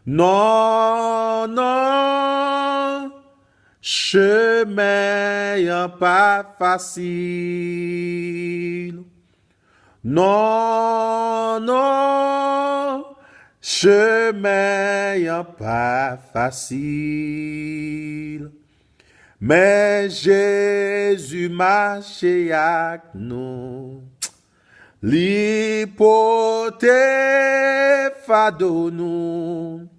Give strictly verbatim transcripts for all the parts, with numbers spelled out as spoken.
Non, non, chemen an pa fasil. Non, non, chemen an pa fasil. Men Jezi mache ak nou. Li pote fado nou.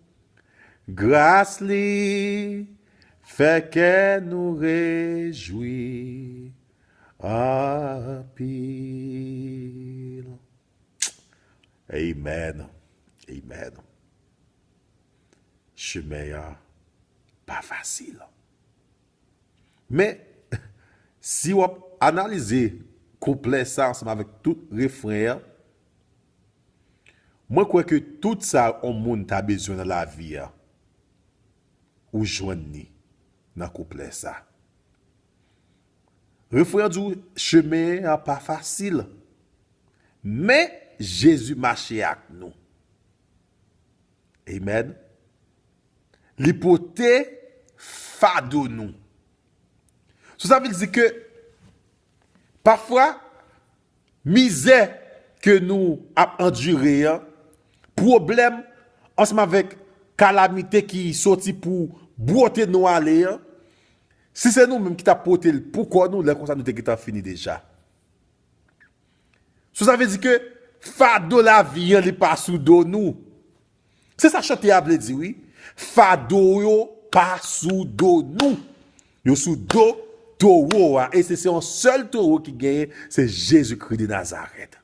Gras li fè kè nou rejwi anpil. Amen. Amen. Chemen an pa fasil. Men, si w ap analize kouplè sa ansanm avèk tout refren an, mwen kwè ke tout sa yon moun ta bezwen nan lavi a, ou jwenn li nan kouplè sa. Refren an di w, chemen an pa fasil, men Jezi mache ak nou. Amen. Li pote fado nou. So, sa vle di ke pafwa, mizè ke nou ap andire an, pwoblèm ansanm avèk kalamite ki soti pou bwote nou ale an, si se nou menm ki t ap pote l pou kò nou, lè konsa nou te gentan fini deja. So, sa vle di ke fado lavi an, li pa sou do nou. Se sa chante a vle di, wi. Fado yo pa sou do nou. Yo sou do towo a. E se, se yon sèl towo ki genyen, se Jezikri de Nazarèt.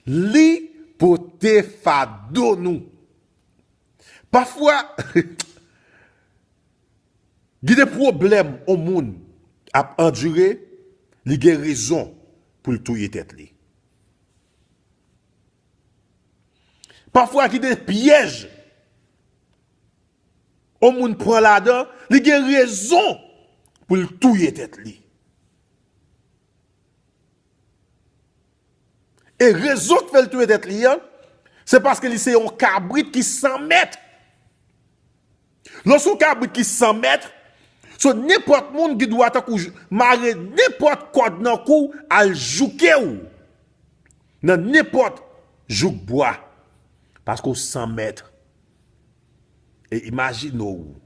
Li pote fado nou. Pafwa, gen de pwoblèm yon moun ap andire, li gen rezon pou l touye tèt li. Pafwa, gen de pyèj yon moun pran ladan, li gen rezon pou l touye tèt li. E rezon k fè l touye tèt li an, se paske li se yon kabrit ki san mèt. Lè w se yon kabrit ki san mèt, so nenpòt moun gen dwa tankou j-, mare nenpòt kòd nan kou w, al jouke w nan nenpòt jouk bwa, paske w san mèt. E imajine w,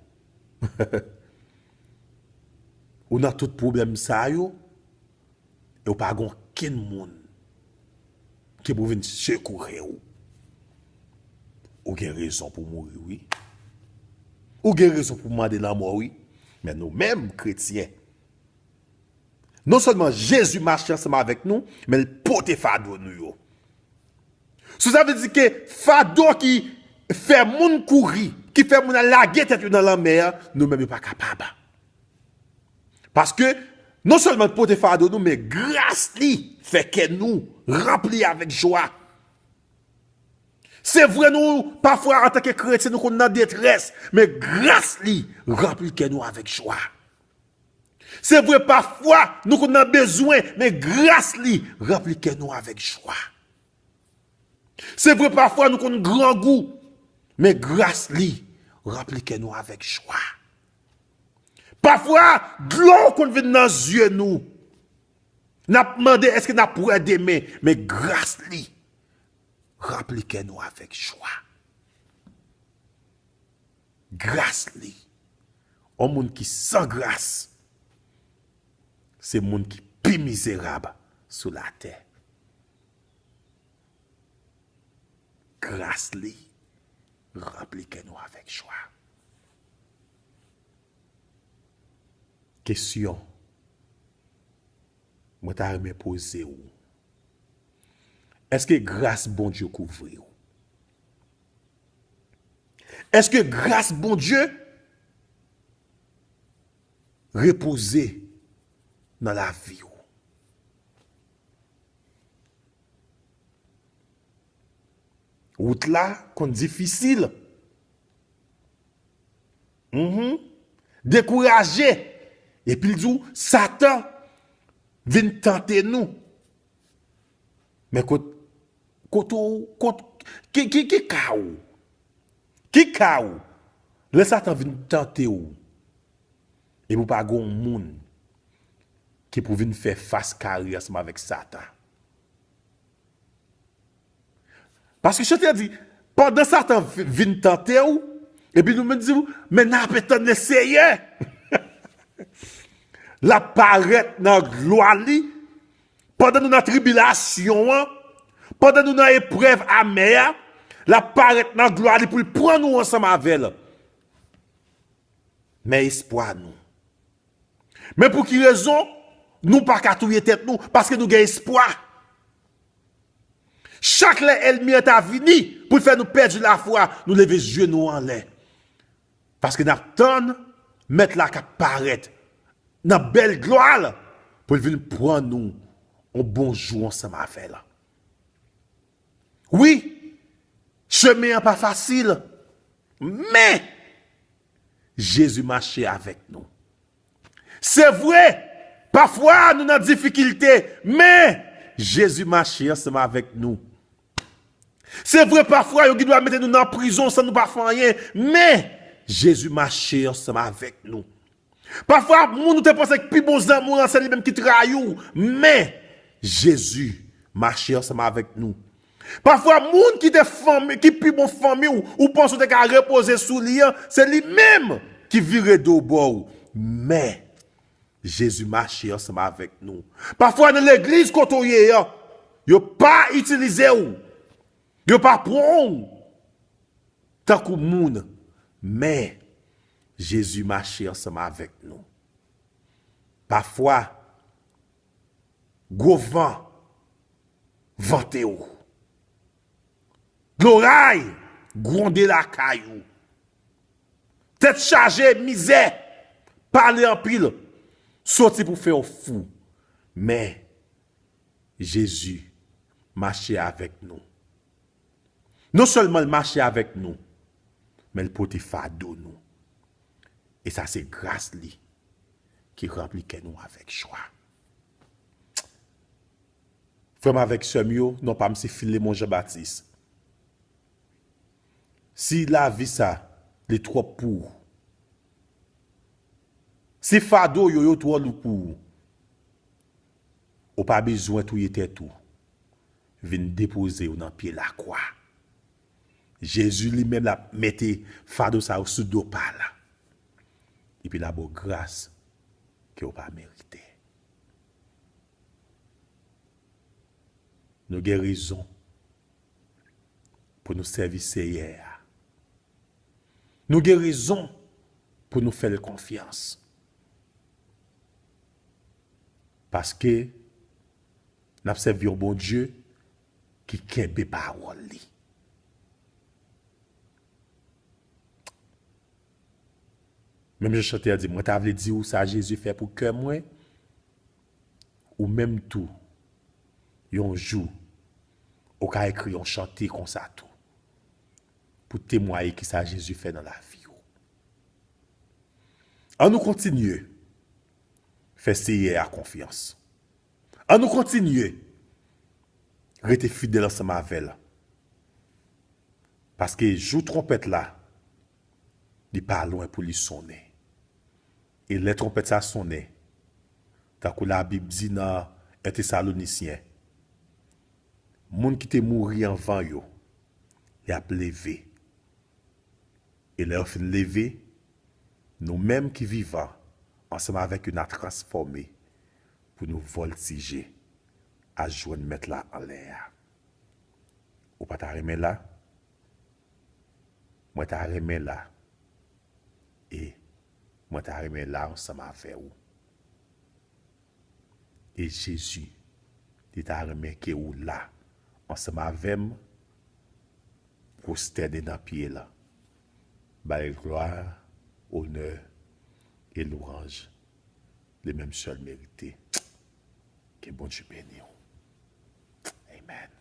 ou nan tout pwoblèm sa yo, e w pa gen okenn moun ki pou vin sekoure w. Ou gen rezon pou mouri, wi. Ou gen rezon pou mande lanmò, wi. Men nou menm, kretyen, non sèlman Jezi mache ansanm avèk nou, men l pote fado nou yo. So, sa vle di ke fado ki fè moun kouri, ki fè moun al lage tèt yo nan lanmè a, nou menm yo pa kapab. Paske non sèlman l pote fado nou, men gras li fè kè nou ranpli avèk jwa. Se vre, nou, pafwa, antanke kretyen, nou konn nan detrès, men gras li ranpli kè nou avèk jwa. Se vre, pafwa, nou konn nan bezwen, men gras li ranpli kè nou avèk jwa. Se vre, pafwa, nou konn grangou, men gras li ranpli kè nou avèk jwa. Pafwa, dlo konn vin nan zye nou. N ap mande, èske n ap wè demen? Men gras li ranpli kè nou avèk jwa. Gras li. Yon moun ki san gras, se moun ki pi mizerab sou latè. Gras li ranpli kè nou avèk jwa. Kesyon mwen ta renmen poze w, èske gras Bondye kouvri w? Èske gras Bondye repoze nan lavi w? Wout la konn difisil. Mhm. Dekouraje. Epi l di w, Satan vin tante nou. Men kot, kot ou, kot, ki, ki, ki ka ou? Ki ka w? Lè Satan vin tante w, epi w pa gen yon moun ki pou vin fè fas kare ansanm avèk Satan. Paske chante a di, pandan Satan vi- vin tante w, epi nou menm di w, men n ap tann Leseyè. L ap parèt nan glwa li, pandan nou nan tribilasyon an, pandan nou nan eprèv amè a, l ap parèt nan glwa li pou l pran nou ansanm avè l. Men espwa nou. Men pou ki rezon nou pa ka touye tèt nou? Paske nou gen espwa. Chak lè ènmi an ta vini pou l fè nou pèdi lafwa, nou leve je nou anlè. Paske n ap tann Mèt la k ap parèt nan bèl glwa l pou l vin pran nou yon bon jou ansanm avè l. Wi, chemen an pa fasil, men Jezi mache avèk nou. Se vre, pafwa nou nan difikilte, men Jezi mache ansanm avèk nou. Se vre, pafwa yo gen dwa mete nou nan prizon san nou pa fè anyen, men Jezi mache ansanm avèk nou. Pafwa moun ou te panse ki pi bon zanmi w lan se li menm ki trayi w, men Jezi mache ansanm avèk nou. Pafwa moun ki te fanmi, ki pi bon fanmi w, ou panse w te ka repoze sou li an, se li menm ki vire do bò w. Men Jezi mache ansanm avèk nou. Pafwa nan legliz kote w ye an, yo pa itilize w. Yo pa pran w tankou moun, men Jezi mache ansanm avèk nou. Pafwa, gwo van vante w. Loray gwonde lakay ou. Tèt chaje, mizè, pale anpil, soti pou fè w fou. Men, Jezi mache avèk nou. Non sèlman l mache avèk nou, men l pote fado nou. E sa se gras li ki ranpli kè nou avèk jwa. Frè m avèk sè m yo, non pa m se Filemon Jean Baptiste. Si lavi sa li twòp pou ou, si fado yo yo twò lou pou ou, ou pa bezwen touye tèt ou, vin depoze yo nan pye lakwa. Jezi li menm l ap mete fado sa yo sou do pa l, epi l ap ba w gras ke w pa merite. Nou gen rezon pou nou sèvi Seyè a. Nou gen rezon pou nou fè l konfyans. Paske n ap sèvi yon Bondye ki kenbe pawòl li. Menm jan chante a di, mwen ta vle di w sa Jezi fè pou kè mwen, ou menm tou, yon jou, ou ka ekri yon chante konsa tou, pou temwaye kisa Jezi fè nan lavi w. An nou kontinye fè Seyè a konfyans. An nou kontinye rete fidèl ansanm avè l. Paske jou twonpèt la, li pa lwen pou li sonnen. E lè twonpèt sa sonnen, tankou Labib di nan en Tesalonisyen, moun ki te mouri anvan yo, y ap leve. E lè yo fin leve, nou menm ki vivan, ansanm avèk yo, n a transfòme pou nou vòltije al jwenn Mèt la anlè a. Ou pa ta renmen la? Mwen ta renmen la. E mwen ta renmen la ansanm avè ou. E Jezi, li ta renmen ke ou la ansanm avè m, pwostène nan pye l, ba l glwa, onè e lwanj li menm sèl merite. Ke Bondye beni w. Amen.